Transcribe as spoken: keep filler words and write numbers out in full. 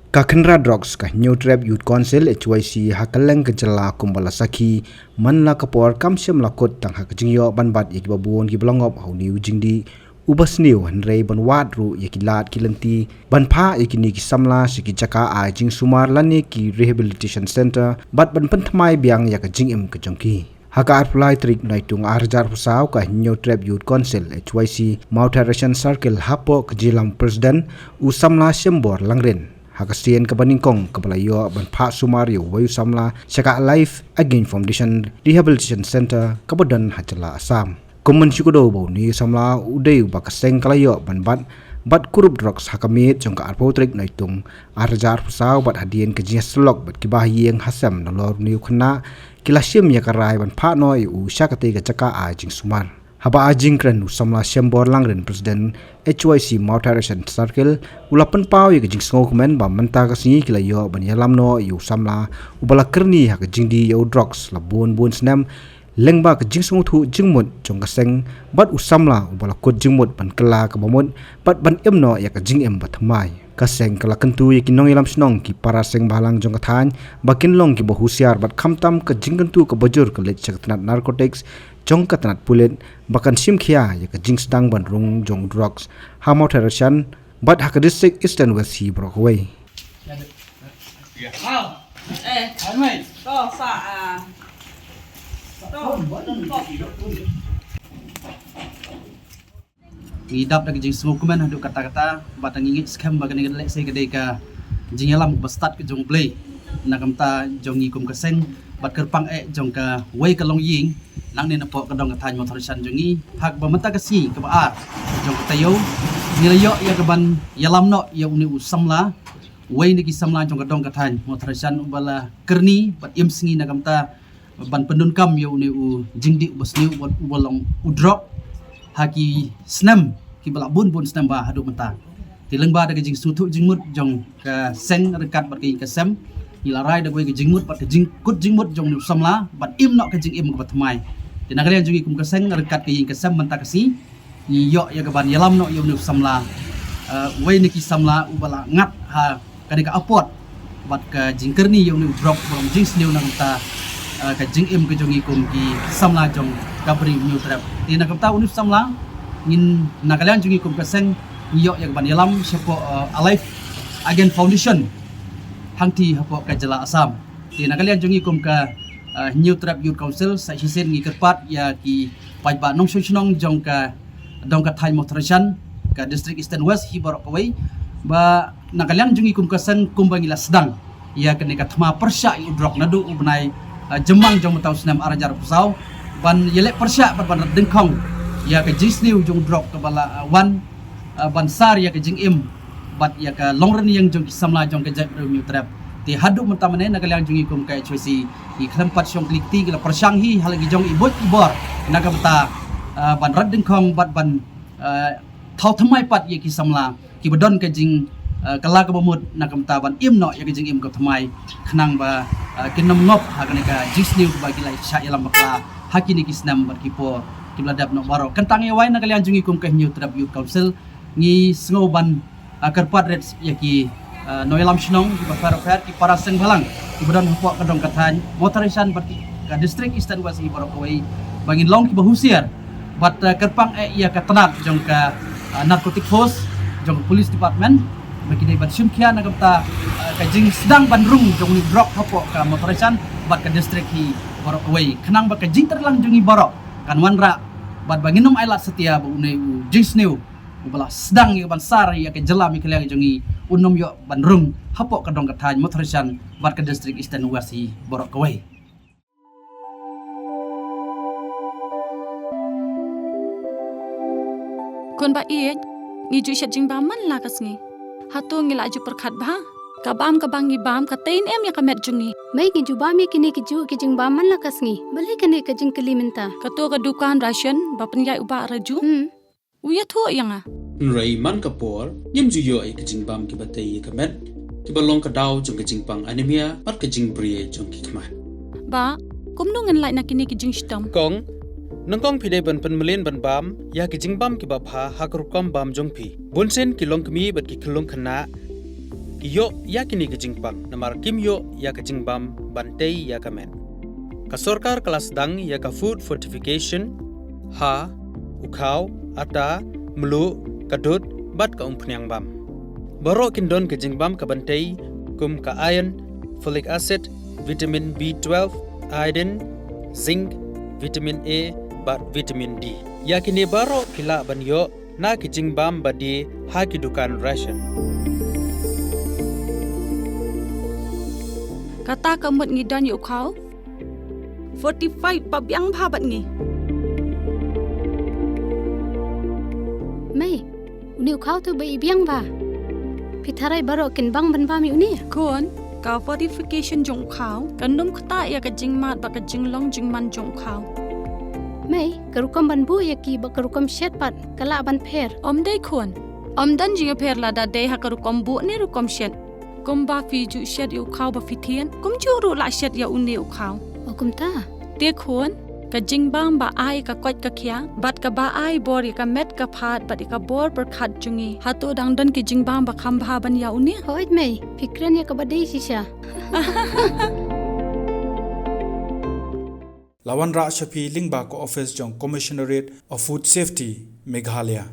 Ka Kynrad Drugs ka Hynñiewtrep Youth Council H Y C ha kylleng ka jylla kumba la sakhi man la ka por kam shym la kut tang ha ka jingïoh ban bat ïa kiba bun kiba la ngop ha une u jingdih uba sniew, hynrei ban wad ruh ïa ki lad ki lynti ban phah ïa kine ki samla sha ki jaka ai jingsumar lane ki rehabilitation centre bad ban pynthymmai biang ïa ka jingim ka jong ki. Ha ka arphew lai tarik Naitung arhajar arphew saw, ka Hynñiewtrep Youth Council H Y C Mawthadraishan Circle hapoh ka jingïalam President u samla Shembor Langrin, ha ka sien kaba nyngkong kaba la ïoh ban phah sumar ïa uwei u samla sha ka Alive Again Foundation Rehabilitation Centre kaba don ha jylla Assam. Kum ban shu kdew ba une u samla u dei uba ka seng ka la ïoh ban bat bad kurup drugs ha ka miet jong ka arphew tarik Naitung arhajar arphew saw, bad hadien ka jingïasyllok bad kiba ha ïing ha sem nalor une u khynnah, ki la shim ïa ka rai ban phah noh ïa u sha katei ka jaka ai jingsumar. Haba ai jingkren, u samla Shembor Langrin, President H Y C Mawthadraishan Circle, u la pynpaw ïa ka jingsngewkmen ba mynta ka sngi ki la ïoh ban ïalam noh ïa u samla uba la kyrni ha ka jingdih ïa u drugs la bun bun snem, lyngba ka jingsngewthuh jingmut jong ka seng bad u samla uba la kut jingmut ban kylla kaba mut bad ban im noh ïa ka jingim bathymmai. Ka seng ka la kyntu ïa ki nongïalam shnong, ki para seng bhalang jong ka thaiñ ba kin long kiba husiar bad khamtam ka jingkyntu kaba jur ka leit sha ka tnat narcotics jong ka tnat pulit ba kan shim khia ïa ka jingsdang ban rung jong u drugs ha Mawthadraishan bad ha ka district Eastern West hi baroh kawei. Ngi dap da ka jingsngewkmen haduh katta katta, bad ngi ngeit skhem ba kane ka lehse ka dei ka jingïalam ba stad ka jong U Blei na ka bynta jong ngi kum ka seng bad kyrpang eh jong kawei ka longïing nangne napoh ka dong ka thaiñ Mawthadraishan jong ngi. Haba mynta ka sngi kaba ar jong ka taïew, ngi la ïoh ïa ka ban ïalam noh ïa une u samla, uwei na ki samla jong ka dong ka thaiñ Mawthadraishan uba la kyrni bad im sngi na ka bynta ban pyndonkam ïa une u jingdih uba sniew uba, uba long u drok ha ki snem kiba la bun bun snem bha haduh mynta. Te lyngba da ka jingsngewthuh jingmut jong ka seng ryngkat bad ka ïing ka sem, ngi la rai da kawei ka jingmut bad ka jingkut jingmut jong une u samla ban im noh ka jingim kaba thymmai. Te na ka liang jong ngi kum ka seng ryngkat ka ïing ka sem mynta ka sngi ngi ïoh ïa ka ban ïalam noh ïa une u samla, eh, uwei na ki samla uba la ngat ha kane ka apot bad ka jingkyrni ïa une u drok ba long jingsniew na ka bynta, eh, ka jingim ka jong ngi kum ki samla jong ka Bri Hynñiewtrep. Te na ka bynta une u samla ngin, na ka liang jong ngi kum ka seng, ngi ïoh ïa ka ban ïalam shapoh, eh, Alive Again Foundation hangtei hapoh ka jylla Assam. Te na ka liang jong ngi kum ka, eh, Hynñiewtrep Youth Council, sa shisien ngi kyrpad ïa ki paidbah nongshong shnong jong ka dong ka thaiñ Mawthadraishan, ka district Eastern West hi baroh kawei, ba na ka liang jong ngi kum ka seng kumba ngi la sdang ïa kane ka thma pyrshah ïa u drok naduh u bnai, eh, Jymmang jong mynta u snem arhajar arphew saw, ban ïaleh pyrshah bad ban rat dyngkhong ïa ka jingsniew jong u drok kaba la, eh, wan, eh, ban sar ïa ka jingim bad ïa ka longrynïeng jong ki samla jong ka jaitbynriew Hynñiewtrep. Te haduh mynta mynne na ka liang jong ngi kum ka H Y C ngi khlem pat shong kli kti, ngi la pyrshang hi ha la ki jong i buit i bor na ka bynta, eh, ban rat dyngkhong bad ban, eh, thaw thymmai pat ïa ki samla kiba don ka jing, eh, kylla kaba mut na ka bynta ban im noh ïa ka jingim kaba thymmai khnang ba, eh, kin ym ngop ha kane ka jingsniew kaba ki la shah ïalam bakla ha kine ki snem bad ki por kiba la dep noh baroh. Kyntang ïa wai, na ka liang jong ngi kum ka Hynñiewtrep Youth Council ngi sngew ban, ah, kyrpad rit ïa ki, ah, nongïalam shnong kiba pher pher, ki para seng bhalang kiba don hapoh ka dong ka thaiñ Mawthadraishan bad ki, ka district Eastern West hi baroh kawei, ba ngin long kiba husiar bad, ah, kyrpang eh ïa ka tnat jong ka, ah, narcotic force jong ka police department ba ki dei ban shim khia na ka bynta, ah, ka jingsdang ban rung jong une u drok hapoh ka Mawthadraishan bad ka district hi baroh kawei, khnang ba ka jingtreilang jong ngi baroh kan wanrah bad ba ngin ym ailad satia ba une u jingsniew uba la sdang ïa ka ban sar ïa ka jylla Meghalaya ka jong ngi un ym ïoh ban rung hapoh ka dong ka thaiñ Mawthadraishan bad ka district Eastern West hi baroh kawei. Khun ba ïeit, ngi ju shet jingbam man la ka sngi. Hato ngi la ju pyrkhat bha? Ka bam kaba ngi bam ka tei ne em ïa ka met jong ngi? Mei, ngi ju bam ïa kine ki ju ki jingbam man la ka sngi. Balei kane ka jingkylli mynta? Kato ka dukan ration ba pynïaid u Bah Raju. Hmm. U ïathuh ïa nga. Hynrei man ka por, ngim ju ïoh ïa ka jingbam kiba tei ïa ka met, kiba long ka daw jong ka jingpang anemia bad ka jingbriew jong ki khmat. Bah, kumno ngin lait na kine ki jingshitom? Kong, nyngkong phi dei ban pynmlien ban bam ïa ki jingbam kiba bha ha ka rukom bam jong phi. Bunsien ki longkmie bad ki khyllung khynnah ki ïoh ïa kine ki jingpang namar kim ïoh ïa ka jingbam ban tei ïa ka met. Ka sorkar ka la sdang ïa ka food fortification ha u khaw, ata, mluh, ka dud bad ka umphniang bam. Baroh kin don ka jingbam ka ban tei kum ka iron, folic acid, vitamin B twelve, iodine, zinc, vitamin A bad vitamin D. Ïa kine baroh phi lah ban ïoh na ki jingbam ba die ha ki dukan ration. Kata ka mut ngi don ïa u khaw fortified ba biang bha bad ngi. Mei, une u khaw te ba i biang bha. Phi tharai baroh kin bang ban bam ïa une? Khun, ka fortification jong u khaw kan ym ktah ïa ka jingmad bad ka jinglong jingman jong u khaw. Mei, ka rukom ban buh ïa ki bad ka rukom shet pat ka lah ban pher? Ym dei khun. Ym don jingpher lada dei ha ka rukom buh ne rukom shet. Kumba phi ju shet ïa u khaw ba phi thied, kumjuh ruh lah shet ïa une u khaw. O kumta. Te khun, ka jingbam ba ai ka koit ka khiah bad kaba ai bor ïa ka met ka phad bad ïa ka bor pyrkhat jong ngi. Hato dang don ki jingbam ba kham bha ban ïa une? Hooid mei, phi kren ïa kaba dei shisha. La wanrah sha phi lyngba ka office jong Commissionerate of Food Safety, Meghalaya.